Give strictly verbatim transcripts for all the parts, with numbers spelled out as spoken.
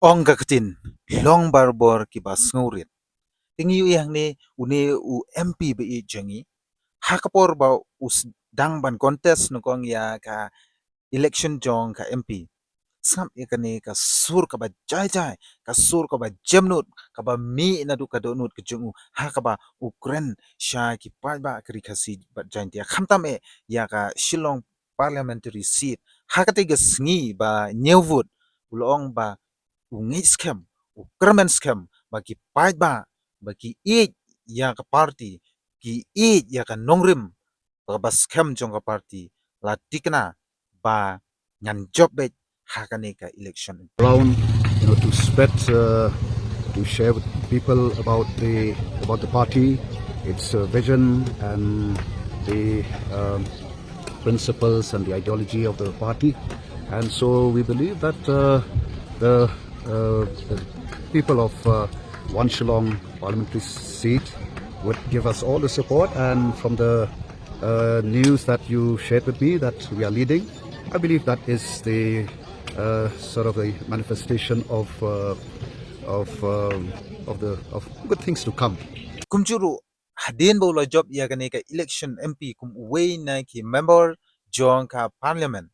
Ong ka ktien, long barabor kiba sngewrit. Te ngi ïohi hangne une u M P ba ïeit jong ngi, ha ka por ba u sdang ban contest nyngkong ïa ka election jong ka M P, sngap ïa kane ka sur kaba jai jai, ka sur kaba jemnud, kaba mih naduh ka dohnud ka jong u, ha kaba u kren sha ki paidbah ka Ri Khasi bad Jaintia, khamtam eh ïa ka Shillong parliamentary seat. Ha katei ka sngi ba ñiew vote, u la ong ba u ngeit skhem, u kyrmen skhem ba ki paidbah ba ki ïeit ïa ka party, ki ïeit ïa ka nongrim, ba ka skhem jong ka party la tikna ba ngan jop beit ha kane ka election. Around, you know, to spread, uh, to share with people about the, about the party, its, uh, vision and the, um, principles and the ideology of the party. And so we believe that, uh, the, uh, the people of, uh, One Shillong parliamentary seat would give us all the support. And from the, uh, news that you shared with me, that we are leading, I believe that is the, uh, sort of a manifestation of, uh, of, um, of the, of good things to come. Kumjuh ruh, hadien ba u la jop ïa kane ka election M P kum uwei na ki member jong ka parliament,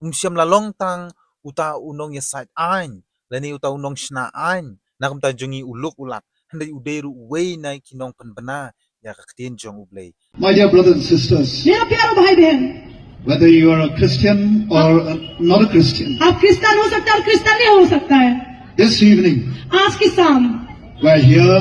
um shym la long tang uta u nongïasaid aiñ lane uta u nongshna aiñ na ka bynta jong ngi u lok u lak, hynrei u dei ruh uwei na ki nongpynbna ïa ka ktien jong U Blei. My dear brothers and sisters, मेरा प्यारा भाई बहन, whether you are a Christian or a, not a Christian, आप क्रिश्चियन हो सकता है और क्रिश्चियन नहीं हो सकता है। This evening, आज की शाम, we are here,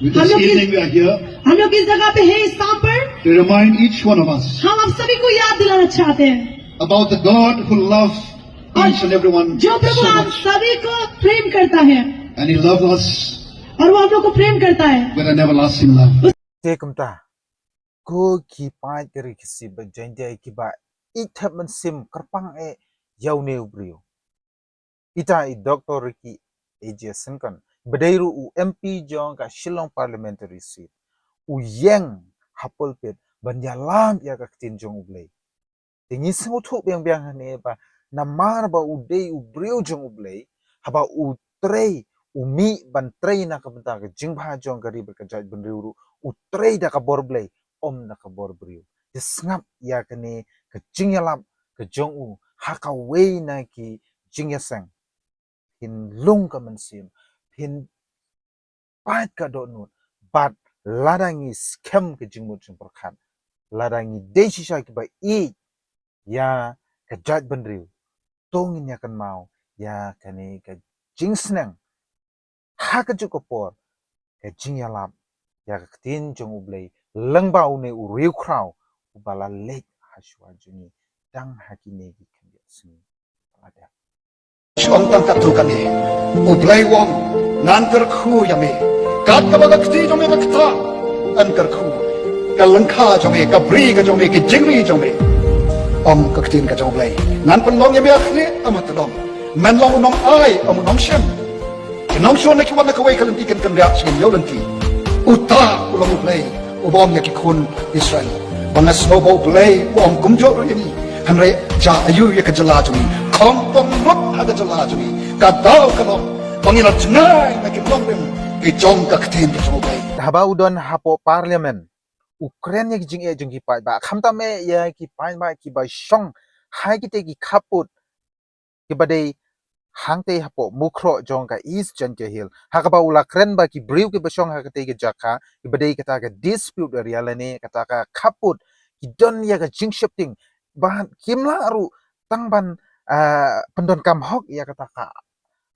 this हम लोग इस, evening we are here हम लोग इस जगह पे हैं इस शाम पर। To remind each one of us हम आप सभी को याद दिलाना चाहते हैं about the God who loves और each and every one जो प्रभु so आप much, सभी को प्रेम करता है। And he loves us और वो हम लोग को प्रेम करता है। With an everlasting love. Te kumta, ko ki paid ka Ri Khasi bad Jaintia kiba ïeit thep mynsiem kyrpang eh ïa une u briew, ita i Doctor Ricky A J Syngkon, ba dei ruh u M P jong ka Shillong parliamentary seat, u ïeng ha pulpit ban ïalam ïa ka ktien jong U Blei. Te ngi sngewthuh biang biang hangne ba namar ba u dei u briew jong U Blei, haba u trei, u mih ban trei na ka bynta ka jingbha jong ka ri bad ka jaitbynriew ruh, u trei da ka bor Blei, ym da ka bor briew. Te sngap ïa kane ka jingïalap ka jong u ha kawei na ki jingïaseng. Phin lung ka mynsiem, phin pait ka dohnud, bad lada ngi skhem ka jingmut jingpyrkhat, lada ngi dei shisha kiba ïeit ïa ka jaitbynriew, to ngin ïa kynmaw ïa kane ka jingsneng ha kajuh ka por, ka jingïalap ïa ka ktien jong U Blei lyngba une u riewkhraw uba la leit ha shuwa jong ngi, dang ha kine ki khyndiat sngi. Ong tang katto katne, U Blei u ong, ngan kyrkhu ïa me. Kat kaba ka kti jong me ka ktah, yn kyrkhu. Ka lyngkha jong me, ka bri ka jong me, ka jingri jong me, ong ka ktien ka jong U Blei, ngan pynlong ïa me ha khlieh, ym ha tdong. Men long u nongai, ym u nongshem. Ki nongshun na ki wan na kawei ka lynti kin kynriah sha ki hynñiew lynti. Uta u long U Blei uba ong ïa ki khun Israel ba nga sngew ba U Blei u ong kumjuh ruh ïa ngi. Hynrei jia aïu ïa ka jylla jong ngi? Khongpong lut ha ka jylla jong ngi. Ka daw ka long ba ngi la jngai na ki nongrim ki jong ka ktien ka jong U Blei. Haba u don hapoh parliament, u kren ïa ki jingeh jong ki paidbah, khamtam eh ïa ki paidbah kiba shong ha kitei ki khappud kiba dei hangtei hapoh Mukroh jong ka East Jaintia Hills, ha kaba u la kren ba ki briew kiba shong ha katei ka jaka, kiba dei kata ka dispute area lane kata ka khappud, ki don ïa ka jingsheptieng ba kim lah ruh tang ban, ah, pyndonkam hok ïa kata ka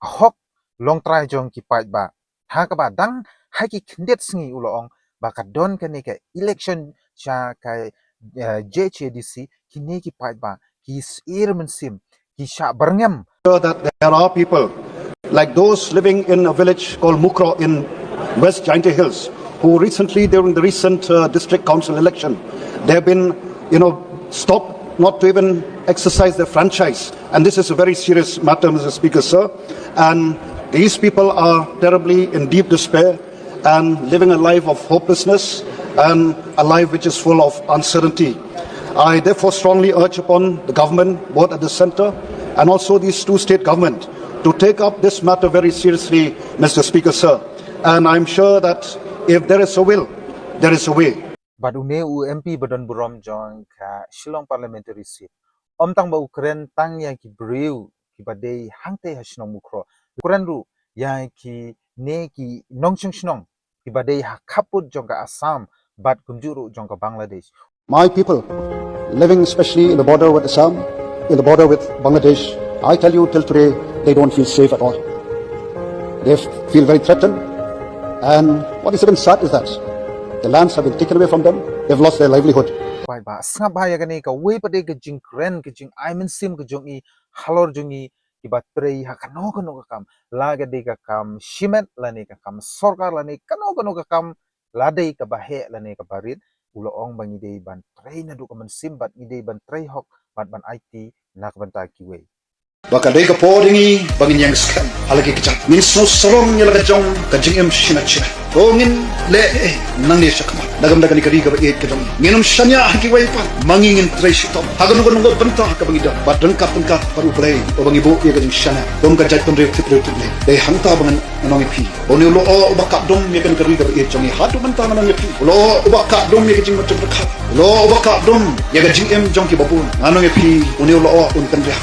hok longtrai jong ki paidbah. Ha kaba dang ha ki khyndiat sngi u la ong ba ka don kane ka election sha ka, eh, J H A D C, kine ki paidbah ki syier mynsiem, ki shah byrngem. Sure that there are people like those living in a village called Mukroh in West Jaintia Hills who recently, during the recent, uh, district council election, they have been, you know, stopped not to even exercise their franchise. And this is a very serious matter, Mister Speaker, sir. And these people are terribly in deep despair and living a life of hopelessness and a life which is full of uncertainty. I therefore strongly urge upon the government, both at the center And also these two state government to take up this matter very seriously, Mister Speaker, sir. And I'm sure that if there is a will, there is a way. Bad une u M P ba don burom jong ka Shillong Parliamentary Seat, ym tang ba u kren tang ïa ki briew kiba dei hangtei ha shnong Mukroh, u kren ruh ïa kine ki nongshong shnong kiba dei ha khappud jong ka Assam bad kumjuh ruh jong ka Bangladesh. My people living especially in the border with Assam, in the border with Bangladesh, I tell you, till today, they don't feel safe at all. They feel very threatened. And what is even sad is that the lands have been taken away from them. They've lost their livelihood. Bai ba sngap ba ïa kane kawei pat de ka jingkren, ka jingai mynsiem ka jong i halor jong i kiba trei ha kano kano ka kam, la ka dei ka kam shimet lane ka kam sorkar lane kano kano ka kam, la dei kaba heh lane kaba rit, u la ong ba ngi dei ban trei naduh ka mynsiem bad ngi dei ban trei hok bad ban aiti na ka bynta kiwei. Ba ka dei ka por ïa ngi ba ngin ïeng skhem ha la ki kjat, ngin sngewsarong ïa la ka jong ka jingim shimet shimet. Ko ngin leh ei ei nangne shakhmat na ka bynta kane ka ri kaba ïeit ka jong ngi. Ngin ym shaniah ha kiwei pat, ma ngi ngin trei shitom ha kano kano ka bynta kaba ngi don bad ryngkat ryngkat bad U Blei uba ngi buh ïa ka jingshaniah kum ka jaitbynriew tip briew tip Blei. Dei hangta ba ngan ong ïa phi, une u lyoh uba kap dum ïa kane ka ri kaba ïeit jong ngi. Haduh mynta ngan ong ïa phi, u lyoh uba kap dum ïa ka jingmut jingpyrkhat, u lyoh uba kap dum ïa ka jingim jong kiba bun. Ngan ong ïa phi, une u lyoh un kynriah.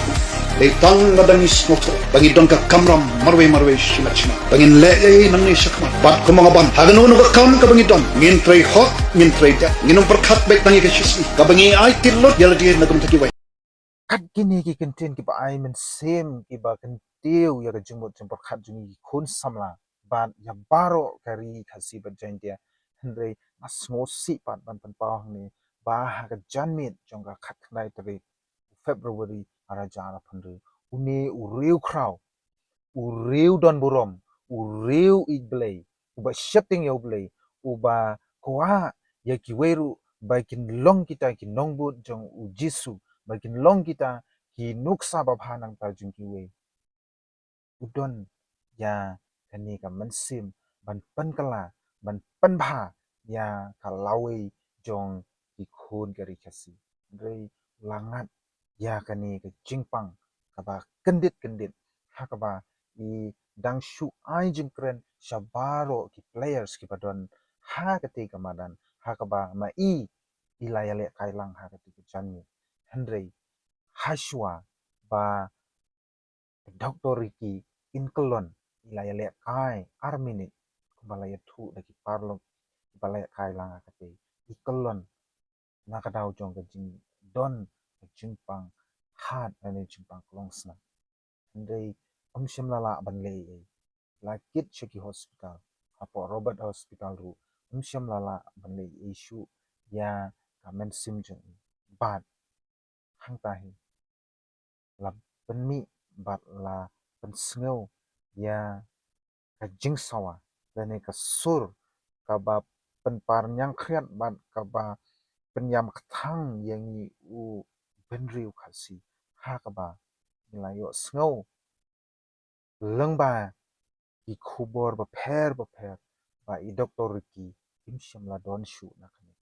Dei tang lada ngi sngewthuh ba ngi don ka kamram marwei marwei shimet shimet ba ngin leh ei ei nangne shakhmat bad kumba nga ban ha kano kano ka kam kaba ngi don, ngin trei hok, ngin trei dep, ngin ym pyrkhat beit tang ïa ka shisngi kaba ngi aiti lut ïa lade na ka bynta kiwei. Kat kine ki kyntien kiba ai mynsiem kiba kyntiew ïa ka jingmut jingpyrkhat jong ngi ki khun samla bad ïa baroh ka ri Khasi bad Jaintia. Hynrei nga sngewsih pat ban pynpaw hangne ba ha ka janmiet jong ka khatkhyndai tarik February ar hajar arphew hynriew, une u riewkhraw, u riew don burom, u riew ïeit Blei, uba sheptieng ïa U Blei, uba kwah ïa kiwei ruh ba kin long kita ki nongbud jong U Jisu, ba kin long kita ki nuksa babha nangta jong kiwei, u don ïa kane ka mynsiem ban pynkylla, ban pynbha ïa ka lawei jong ki khun ka ri Khasi. Hynrei u la ngat ïa kane ka jingpang kaba kyndit kyndit ha kaba i dang shu ai jingkren sha baroh ki players kiba don ha katei ka madan ha kaba ma i i la ïalehkai lang ha katei ka janmiet. Hynrei hashwa ba Doctor Ricky in kyllon, i la ïalehkai ar minit kumba la ïathuh da ki paralok kiba lehkai lang ha katei, i kyllon na ka daw jong ka jingdon ka jingpang hat lane jingpang klongsnam. Hynrei ym shym la lah ban leh ei ei. La kit sha ki hospital, hapoh Robert Hospital ruh ym shym la lah ban leh ei ei shuh ïa ka mynsiem jong i. Bad hangta hi la pynmih bad la pynsngew ïa ka jingsawa lane ka sur kaba pynpar ñiangkhriat bad kaba pynïam kthang ïa ngi u bynriew Khasi, ha kaba ngi la ïohsngew lyngba ki khubor bapher bapher ba i Doctor Ricky im shym la don shuh na kane.